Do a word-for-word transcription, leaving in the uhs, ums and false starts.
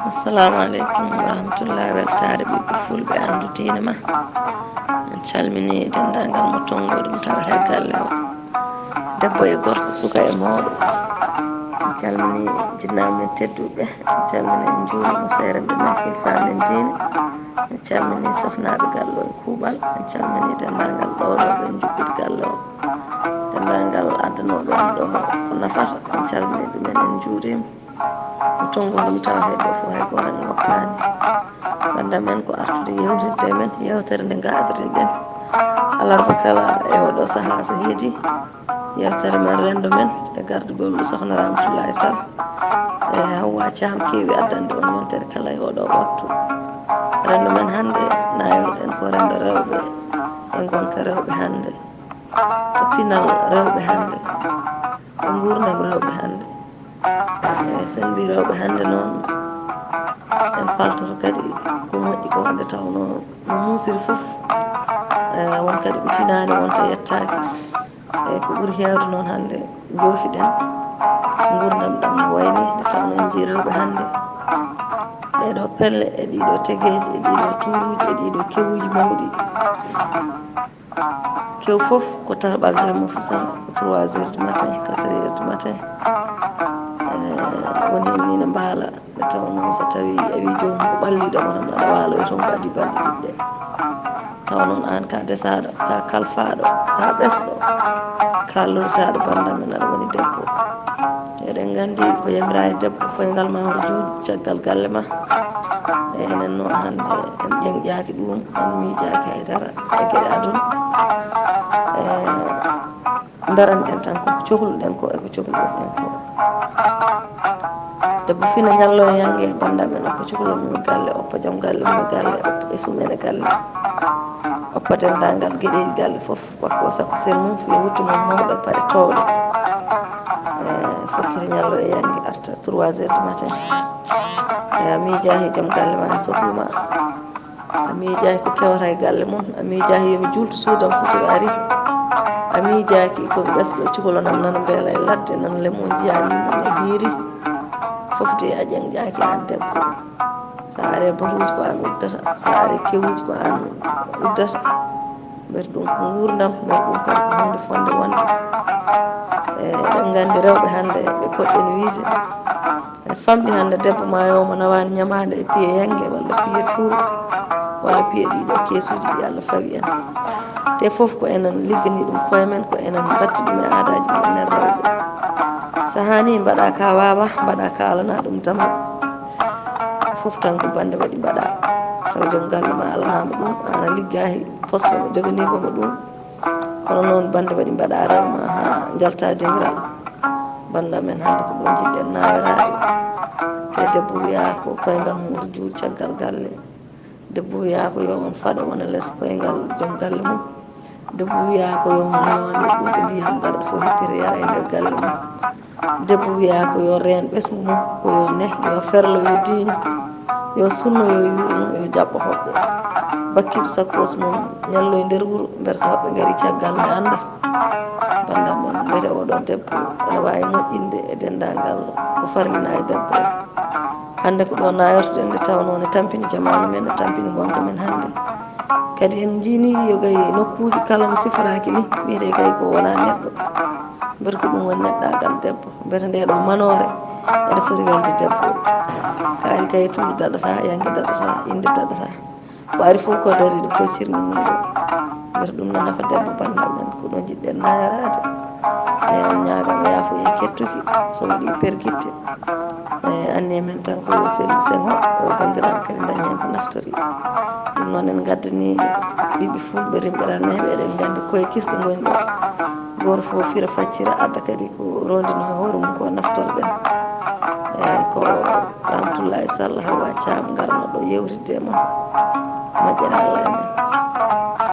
Assalamu aleykum wa rahmatullahi. Weltaare ɓiɓɓe fulɓe, anndu diine ma. En calmini denndaangal mo tonngo ɗum tawata e galle o. Debbo e gorko, suka e mawɗo. En calmini jinnaaɓe men tedduɓe. En calmini, en njuurima seerenɓe men, kilifa men diine. En calmini sohnaaɓe galle o e kuuɓal. En calmini denndaangal ɗowlooɓe e njuɓɓudi galle o. Denndaangal addanooɓe en ɗo ko nafata. En calmini ɗumen, en njuurima. Ko tonngo ɗum tawata e ɗo fof, hay gooto ne woppaani. Bannda men ko artude yewtidde e men, yewtere nde ngaadoriɗen alarba kala e oɗo sahaa so heedi. Yewtere men, renndo men, e gardugol Sokhna Ramatoulaye Sall e Hawwa Thiam keewi addande on yontere kala e oɗo waktu. Renndo men hannde, nayorɗen ko renndo rewɓe e ngonka rewɓe hannde, e pinal rewɓe hannde, e nguurndam rewɓe hannde. E, so en mbii rewɓe hannde noon, en paltoto kadi ko moƴƴi ko, nde tawnoo no muusiri fof, e, won kadi ɓe tinaani, won ko yettaaki. E, ko ɓuri heewde noon hannde, njoofi-ɗen nguurndam ɗam no wayi nii, nde tawnoo en njii rewɓe hannde, ɗee ɗoo pelle, e ɗii ɗoo tegeeji, e ɗii ɗoo tuuruuji, e ɗii ɗoo kewuuji mawɗi. Kew fof ko tataɓal jamma, fof tan ko trois heures du matin, quatre heures du matin. Eh, woni heen nii ne mbaala, nde tawnoo so tawii a wii joomum ko ɓalliiɗo ma tan, aɗa waaloya toon ko adii balɗe ɗiɗi ɗe. Tawa noon aan ka desaaɗo, ka kalfaaɗo, ka ɓesɗo, ka lortaaɗo, bannda men, aɗa woni debbo. Eɗen nganndi ko yamiraa e debbo, koyngal ma hoto juut caggal galle ma. E enen noon hannde en ƴeŋƴaaki ɗum, en miijaaki hay dara e geɗe aduna. E ndaranɗen tan ko cohluɗen ko e ko cohluɗen ko. Debbo fina ñallo e yannge, bannda men, oppa cukalel mum e galle, oppa joom galle mum e galle, oppa esum en e galle, oppa denndaangal geɗeeji galle fof. Wakko sappo sel mum, fiya wutte mum mawɗo e paɗe toowɗe. Eh, fokkiti ñallo e yannge arta trois heures du matin. Eh, a miijaahi joom galle ma, a sohli ma. A miijaahi ko kewata e galle mum. A miijaahi yo mi juultu suudam futuro ari. A miijaaki ko mi ɓesɗo cukalel am nana mbeela e ladde, nana lemo jiyaani yimɓe mum e hiiri. Fof de a ƴeŋƴaaki aan debbo. So a aree batuuji ko aan uddata, so a aree kewuuji ko aan uddata. Mbiyete ɗum ko nguurndam, mbiyete ɗum kadi ko huunde fotnde wonde. E, eɗen nganndi rewɓe hannde ɓe poɗɗen wiyde, ɓe famɗi hannde debbo ma yo mo nawaani ñamaande e piye yannge walla piye tuuru walla piye ɗii ɗoo keesuuji ɗi Allah fawi en. Te fof ko enen ligganii ɗum koye men, ko enen mbaɗti ɗum e aadaaji men enen rewɓe. So haanii mbaɗa ka waawa, mbaɗa ka alanaa ɗum damal. Fof tan ko bannde waɗi mbaɗa. Tawa joom galle ma alanaama ɗum, aan a liggaahi, poste mo joganiima mo ɗum. Kono noon bannde waɗi mbaɗa rew ma haa njalta deŋiral. Bannda men, hannde ko ɗum njiɗɗen nayoraade. Te debbo wiyaa ko koyngal mum woto juut caggal galle. Debbo wiyaa ko yo on faɗo wona les koyngal joom galle mum. Debbo wiyaa ko yo on ñoone ɓuuɓo ndiyam garɗo fof heppira yara e nder galle mum. Debbo wiyaa ko yo reen ɓesngu mum, ko yo neh, yo ferlo, yo diiñ, yo sunno, yo yuurno, yo jaɓɓo hoɓɓe. Bakkiiɗo sakkoos mum ñallo e nder wuro, mbiyete so hoɓɓe ngarii caggal nde annda. Bannda men, mbiyete oɗo debbo ene waawi moƴƴinde e denndaangal ko farlinaa e debbo. Hannde ko ɗo nayortoɗen, nde tawnoo ne tampini jamaanu men, ne tampini ngonka men hannde. Kadi en njiinii yo gay nokkuuji kala mo siforaaki ni, wiyetee gay ko wonaa neɗɗo. Mbiyete ko ɗum woni neɗɗaagal debbo. Mbiyete ndee ɗoo manoore ene foti welde debbo. Kaari kay tuuɗi daɗataa, yannge daɗataa, innde daɗataa. Ko ari fof ko dariiɗo ko cirminiiɗo. Mbiyete ɗum no nafa debbo, bannda men, ko ɗo njiɗɗen nayoraade. Eyi, on ñaagaama yaafo e kettuki, so waɗi pergitte. Eyi, anniya men tan ko yo sellu Senghor, o banndiraaɓe kadi ndañ heen ko naftori. Ɗum noon en ngaddanii ɓiɓɓe fulɓe rimɓe raneeɓe, eɗen nganndi koye kisɗe ngoni ɗo. Gooto fof fira faccira adda kadi ko rondino e hoore mum ko naftorɗen. Eyi, ko Ramatullahi Sall, Hawwa Caam ngarno ɗo yewtidde e mon. Moƴƴere Allah e men.